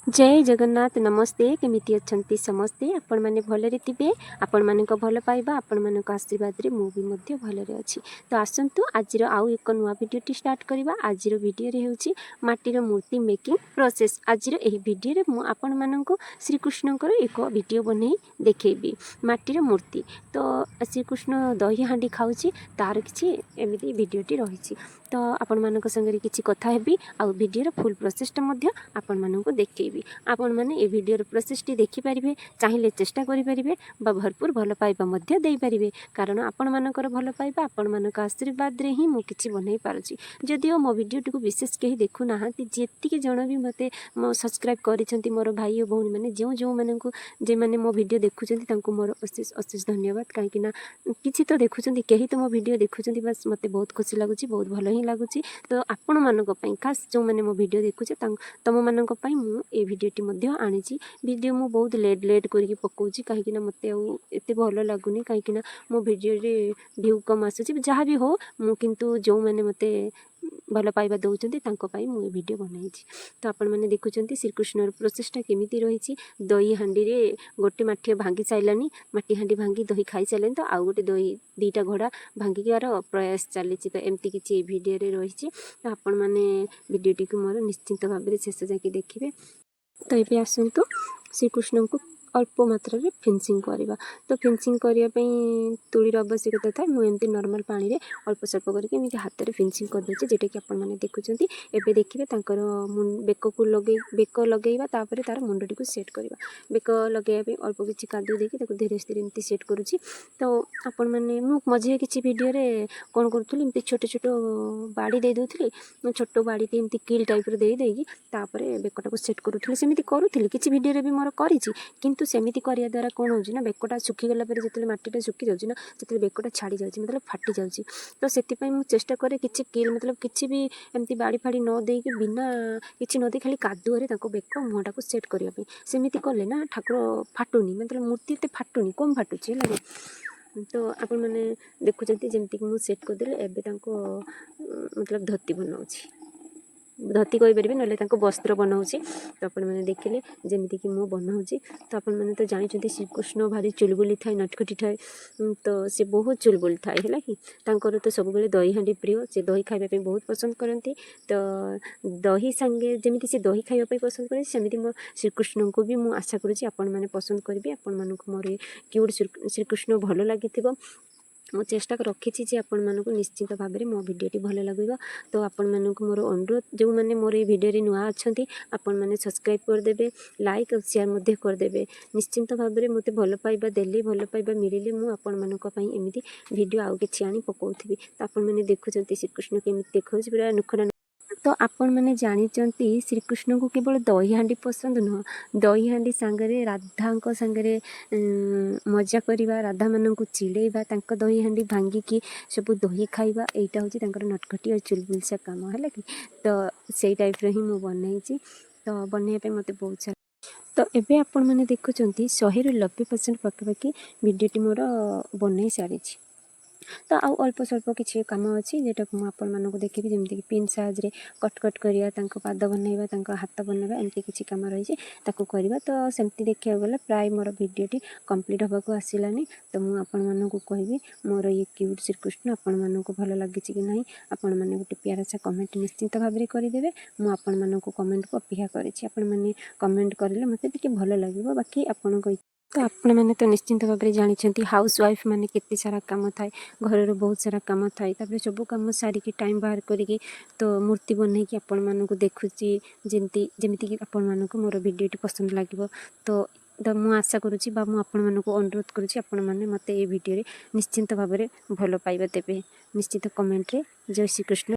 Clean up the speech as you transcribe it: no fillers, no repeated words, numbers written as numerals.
ଜୟ ଜଗନ୍ନାଥ, ନମସ୍ତେ। କେମିତି ଅଛନ୍ତି ସମସ୍ତେ? ଆପଣମାନେ ଭଲରେ ଥିବେ। ଆପଣମାନଙ୍କ ଭଲ ପାଇବା, ଆପଣମାନଙ୍କ ଆଶୀର୍ବାଦରେ ମୁଁ ବି ମଧ୍ୟ ଭଲରେ ଅଛି। ତ ଆସନ୍ତୁ, ଆଜିର ଆଉ ଏକ ନୂଆ ଭିଡ଼ିଓଟି ଷ୍ଟାର୍ଟ କରିବା। ଆଜିର ଭିଡ଼ିଓରେ ହେଉଛି ମାଟିର ମୂର୍ତ୍ତି ମେକିଂ ପ୍ରୋସେସ୍। ଆଜିର ଏହି ଭିଡ଼ିଓରେ ମୁଁ ଆପଣମାନଙ୍କୁ ଶ୍ରୀକୃଷ୍ଣଙ୍କର ଏକ ଭିଡ଼ିଓ ବନେଇ ଦେଖେଇବି, ମାଟିର ମୂର୍ତ୍ତି। ତ ଶ୍ରୀକୃଷ୍ଣ ଦହି ହାଣ୍ଡି ଖାଉଛି, ତାର କିଛି ଏମିତି ଭିଡ଼ିଓଟି ରହିଛି। ତ ଆପଣମାନଙ୍କ ସାଙ୍ଗରେ କିଛି କଥା ହେବି ଆଉ ଭିଡ଼ିଓର ଫୁଲ୍ ପ୍ରୋସେସ୍ଟା ମଧ୍ୟ ଆପଣମାନଙ୍କୁ ଦେଖେଇବି। ଆପଣମାନେ ଏ ଭିଡ଼ିଓର ପ୍ରୋସେସ୍ଟି ଦେଖିପାରିବେ, ଚାହିଁଲେ ଚେଷ୍ଟା କରିପାରିବେ ବା ଭରପୁର ଭଲ ପାଇବା ମଧ୍ୟ ଦେଇପାରିବେ। କାରଣ ଆପଣମାନଙ୍କର ଭଲ ପାଇବା, ଆପଣମାନଙ୍କ ଆଶୀର୍ବାଦରେ ହିଁ ମୁଁ କିଛି ବନେଇ ପାରୁଛି। ଯଦିଓ ମୋ ଭିଡ଼ିଓଟିକୁ ବିଶେଷ କେହି ଦେଖୁନାହାନ୍ତି, ଯେତିକି ଜଣ ବି ମୋତେ ମୋ ସବସ୍କ୍ରାଇବ୍ କରିଛନ୍ତି, ମୋର ଭାଇ ଓ ଭଉଣୀମାନେ, ଯେଉଁ ଯେଉଁମାନଙ୍କୁ ଯେଉଁମାନେ ମୋ ଭିଡ଼ିଓ ଦେଖୁଛନ୍ତି, ତାଙ୍କୁ ମୋର ଅଶେଷ ଅଶେଷ ଧନ୍ୟବାଦ। କାହିଁକି ନା କିଛି ତ ଦେଖୁଛନ୍ତି, କେହି ତ ମୋ ଭିଡ଼ିଓ ଦେଖୁଛନ୍ତି। ବାସ୍, ମୋତେ ବହୁତ ଖୁସି ଲାଗୁଛି, ବହୁତ ଭଲ ହିଁ ଲାଗୁଛି। ତ ଆପଣମାନଙ୍କ ପାଇଁ ଖାସ୍, ଯେଉଁମାନେ ମୋ ଭିଡ଼ିଓ ଦେଖୁଛ, ତାଙ୍କ ତମମାନଙ୍କ ପାଇଁ ମୁଁ ଏ ଭିଡ଼ିଓଟି ମଧ୍ୟ ଆଣିଛି। ଭିଡ଼ିଓ ମୁଁ ବହୁତ ଲେଟ୍ ଲେଟ୍ କରିକି ପକାଉଛି, କାହିଁକିନା ମୋତେ ଆଉ ଏତେ ଭଲ ଲାଗୁନି, କାହିଁକିନା ମୋ ଭିଡ଼ିଓରେ ଭ୍ୟୁ କମ୍ ଆସୁଛି। ଯାହା ବି ହଉ, ମୁଁ କିନ୍ତୁ ଯେଉଁମାନେ ମୋତେ ଭଲ ପାଇବା ଦେଉଛନ୍ତି, ତାଙ୍କ ପାଇଁ ମୁଁ ଏ ଭିଡ଼ିଓ ବନାଇଛି। ତ ଆପଣମାନେ ଦେଖୁଛନ୍ତି ଶ୍ରୀକୃଷ୍ଣର ପ୍ରୋସେସ୍ଟା କେମିତି ରହିଛି। ଦହି ହାଣ୍ଡିରେ ଗୋଟେ ମାଠିଆ ଭାଙ୍ଗି ସାରିଲାନି, ମାଟି ହାଣ୍ଡି ଭାଙ୍ଗି ଦହି ଖାଇସାରିଲାଣି। ତ ଆଉ ଗୋଟେ ଦହି, ଦୁଇଟା ଘଡ଼ା ଭାଙ୍ଗିବାର ପ୍ରୟାସ ଚାଲିଛି। ତ ଏମିତି କିଛି ଏ ଭିଡ଼ିଓରେ ରହିଛି। ତ ଆପଣମାନେ ଭିଡ଼ିଓଟିକୁ ମୋର ନିଶ୍ଚିନ୍ତ ଭାବରେ ଶେଷ ଯାକେ ଦେଖିବେ। ତ ଏବେ ଆସନ୍ତୁ, ଶ୍ରୀକୃଷ୍ଣଙ୍କୁ ଅଳ୍ପ ମାତ୍ରାରେ ଫିନିସିଂ କରିବା। ତ ଫିନିସିଂ କରିବା ପାଇଁ ତୂଳୀର ଆବଶ୍ୟକତା ଥାଏ। ମୁଁ ଏମିତି ନର୍ମାଲ୍ ପାଣିରେ ଅଳ୍ପ ସ୍ୱଳ୍ପ କରିକି ଏମିତି ହାତରେ ଫିନିସିଂ କରିଦେଉଛି, ଯେଉଁଟାକି ଆପଣମାନେ ଦେଖୁଛନ୍ତି। ଏବେ ଦେଖିବେ, ତାଙ୍କର ବେକକୁ ଲଗେଇ, ବେକ ଲଗେଇବା, ତାପରେ ତାର ମୁଣ୍ଡଟିକୁ ସେଟ୍ କରିବା। ବେକ ଲଗେଇବା ପାଇଁ ଅଳ୍ପ କିଛି କାଦୁଅ ଦେଇକି ତାକୁ ଧୀରେ ଧୀରେ ଏମିତି ସେଟ୍ କରୁଛି। ତ ଆପଣମାନେ, ମୁଁ ମଝିରେ କିଛି ଭିଡ଼ିଓରେ କ'ଣ କରୁଥିଲି, ଏମିତି ଛୋଟ ଛୋଟ ବାଡ଼ି ଦେଇ ଦେଉଥିଲି। ଛୋଟ ବାଡ଼ିଟି ଏମିତି କିଲ୍ ଟାଇପ୍ର ଦେଇ ଦେଇକି ତାପରେ ବେକଟାକୁ ସେଟ୍ କରୁଥିଲି। ସେମିତି କରୁଥିଲି, କିଛି ଭିଡ଼ିଓରେ ବି ମୋର କରିଛି। କିନ୍ତୁ ସେମିତି କରିବା ଦ୍ୱାରା କ'ଣ ହେଉଛି ନା, ବେକଟା ଶୁଖିଗଲା ପରେ, ଯେତେବେଳେ ମାଟିଟା ଶୁଖି ଯାଉଛି ନା, ସେତେବେଳେ ବେକଟା ଛାଡ଼ି ଯାଉଛି, ମତଲବ ଫାଟି ଯାଉଛି। ତ ସେଥିପାଇଁ ମୁଁ ଚେଷ୍ଟା କରେ କିଛି କିଲ୍, ମତଲବ କିଛି ବି ଏମିତି ବାଡ଼ି ଫାଡ଼ି ନ ଦେଇକି, ବିନା କିଛି ନ ଦେଇ, ଖାଲି କାଦୁଅରେ ତାଙ୍କ ବେକ ମୁହଁଟାକୁ ସେଟ୍ କରିବା ପାଇଁ। ସେମିତି କଲେ ନା ଠାକୁର ଫାଟୁନି, ମତଲବ ମୂର୍ତ୍ତି ଏତେ ଫାଟୁନି, କମ୍ ଫାଟୁଛି, ହେଲା କି? ତ ଆପଣମାନେ ଦେଖୁଛନ୍ତି, ଯେମିତିକି ମୁଁ ସେଟ୍ କରିଦେଲି। ଏବେ ତାଙ୍କ ମତଲବ ଧୋତି ବନାଉଛି, ଧୋତି କହିପାରିବେ, ନହେଲେ ତାଙ୍କ ବସ୍ତ୍ର ବନାଉଛି। ତ ଆପଣମାନେ ଦେଖିଲେ ଯେମିତିକି ମୁଁ ବନାଉଛି। ତ ଆପଣମାନେ ତ ଜାଣିଛନ୍ତି, ଶ୍ରୀକୃଷ୍ଣ ଭାରି ଚୁଲବୁଲି ଥାଏ, ନଟଖଟି ଥାଏ। ତ ସେ ବହୁତ ଚୁଲବୁଲି ଥାଏ, ହେଲା କି? ତାଙ୍କର ତ ସବୁବେଳେ ଦହି ହାଣ୍ଡି ପ୍ରିୟ। ସେ ଦହି ଖାଇବା ପାଇଁ ବହୁତ ପସନ୍ଦ କରନ୍ତି। ତ ଦହି ସାଙ୍ଗେ ଯେମିତି ସେ ଦହି ଖାଇବା ପାଇଁ ପସନ୍ଦ କରନ୍ତି, ସେମିତି ମୋ ଶ୍ରୀକୃଷ୍ଣଙ୍କୁ ବି ମୁଁ ଆଶା କରୁଛି ଆପଣମାନେ ପସନ୍ଦ କରିବେ। ଆପଣମାନଙ୍କୁ ମୋର ଏ କ୍ୟୁଟ୍ ଶ୍ରୀକୃଷ୍ଣ ଭଲ ଲାଗିଥିବ। ମୁଁ ଚେଷ୍ଟା ରଖିଛି ଯେ ଆପଣମାନଙ୍କୁ ନିଶ୍ଚିତ ଭାବରେ ମୋ ଭିଡ଼ିଓଟି ଭଲ ଲାଗିବ। ତ ଆପଣମାନଙ୍କୁ ମୋର ଅନୁରୋଧ, ଯେଉଁମାନେ ମୋର ଏଇ ଭିଡ଼ିଓରେ ନୂଆ ଅଛନ୍ତି, ଆପଣମାନେ ସବସ୍କ୍ରାଇବ୍ କରିଦେବେ, ଲାଇକ୍ ଆଉ ସେୟାର ମଧ୍ୟ କରିଦେବେ। ନିଶ୍ଚିନ୍ତ ଭାବରେ ମୋତେ ଭଲ ପାଇବା ଦେଲେ, ଭଲ ପାଇବା ମିଳିଲେ ମୁଁ ଆପଣମାନଙ୍କ ପାଇଁ ଏମିତି ଭିଡ଼ିଓ ଆଉ କିଛି ଆଣି ପକାଉଥିବି। ତ ଆପଣମାନେ ଦେଖୁଛନ୍ତି ଶ୍ରୀକୃଷ୍ଣ କେମିତି ଦେଖାଉଛି, ପୁରା ନୁଖରା। ତ ଆପଣମାନେ ଜାଣିଛନ୍ତି, ଶ୍ରୀକୃଷ୍ଣଙ୍କୁ କେବଳ ଦହିହାଣ୍ଡି ପସନ୍ଦ ନୁହଁ, ଦହିହାଣ୍ଡି ସାଙ୍ଗରେ ରାଧାଙ୍କ ସାଙ୍ଗରେ ମଜା କରିବା, ରାଧାମାନଙ୍କୁ ଚିଡ଼େଇବା, ତାଙ୍କ ଦହିହାଣ୍ଡି ଭାଙ୍ଗିକି ସବୁ ଦହି ଖାଇବା, ଏଇଟା ହେଉଛି ତାଙ୍କର ନଟଖଟି ଆଉ ଚୁଲବୁଲସା କାମ, ହେଲା କି? ତ ସେଇ ଟାଇପ୍ର ହିଁ ମୁଁ ବନେଇଛି। ତ ବନେଇବା ପାଇଁ ମୋତେ ବହୁତ ସାରା। ତ ଏବେ ଆପଣମାନେ ଦେଖୁଛନ୍ତି, 100ରୁ 90% ପାଖାପାଖି ଭିଡ଼ିଓଟି ମୋର ବନେଇ ସାରିଛି। ତ ଆଉ ଅଳ୍ପ ସ୍ୱଳ୍ପ କିଛି କାମ ଅଛି, ଯେଉଁଟାକୁ ମୁଁ ଆପଣମାନଙ୍କୁ ଦେଖିବି, ଯେମିତିକି ପିନ୍ ସାହାଯ୍ୟରେ କଟ୍ କଟ୍ କରିବା, ତାଙ୍କ ପାଦ ବନେଇବା, ତାଙ୍କ ହାତ ବନେଇବା, ଏମିତି କିଛି କାମ ରହିଛି, ତାକୁ କରିବା। ତ ସେମିତି ଦେଖିବାକୁ ଗଲେ ପ୍ରାୟ ମୋର ଭିଡ଼ିଓଟି କମ୍ପ୍ଲିଟ୍ ହେବାକୁ ଆସିଲାନି। ତ ମୁଁ ଆପଣମାନଙ୍କୁ କହିବି, ମୋର ଇଏ କ୍ୟୁଟ୍ ଶ୍ରୀକୃଷ୍ଣ ଆପଣମାନଙ୍କୁ ଭଲ ଲାଗିଛି କି ନାହିଁ? ଆପଣମାନେ ଗୋଟେ ପ୍ୟାରା ସା କମେଣ୍ଟ ନିଶ୍ଚିନ୍ତ ଭାବରେ କରିଦେବେ। ମୁଁ ଆପଣମାନଙ୍କୁ କମେଣ୍ଟକୁ ଅପେକ୍ଷା କରିଛି। ଆପଣମାନେ କମେଣ୍ଟ କରିଲେ ମୋତେ ଟିକେ ଭଲ ଲାଗିବ। ବାକି ଆପଣଙ୍କ ତ ଆପଣମାନେ ତ ନିଶ୍ଚିନ୍ତ ଭାବରେ ଜାଣିଛନ୍ତି, ହାଉସ୍ ୱାଇଫ୍ ମାନେ କେତେ ସାରା କାମ ଥାଏ, ଘରର ବହୁତ ସାରା କାମ ଥାଏ। ତାପରେ ସବୁ କାମ ସାରିକି, ଟାଇମ୍ ବାହାର କରିକି ତ ମୂର୍ତ୍ତି ବନେଇକି ଆପଣମାନଙ୍କୁ ଦେଖୁଛି, ଯେମିତିକି ଆପଣମାନଙ୍କୁ ମୋର ଭିଡ଼ିଓଟି ପସନ୍ଦ ଲାଗିବ। ତ ତ ମୁଁ ଆଶା କରୁଛି ବା ମୁଁ ଆପଣମାନଙ୍କୁ ଅନୁରୋଧ କରୁଛି, ଆପଣମାନେ ମୋତେ ଏ ଭିଡ଼ିଓରେ ନିଶ୍ଚିନ୍ତ ଭାବରେ ଭଲ ପାଇବା ଦେବେ। ନିଶ୍ଚିତ କମେଣ୍ଟରେ ଜୟ ଶ୍ରୀକୃଷ୍ଣ।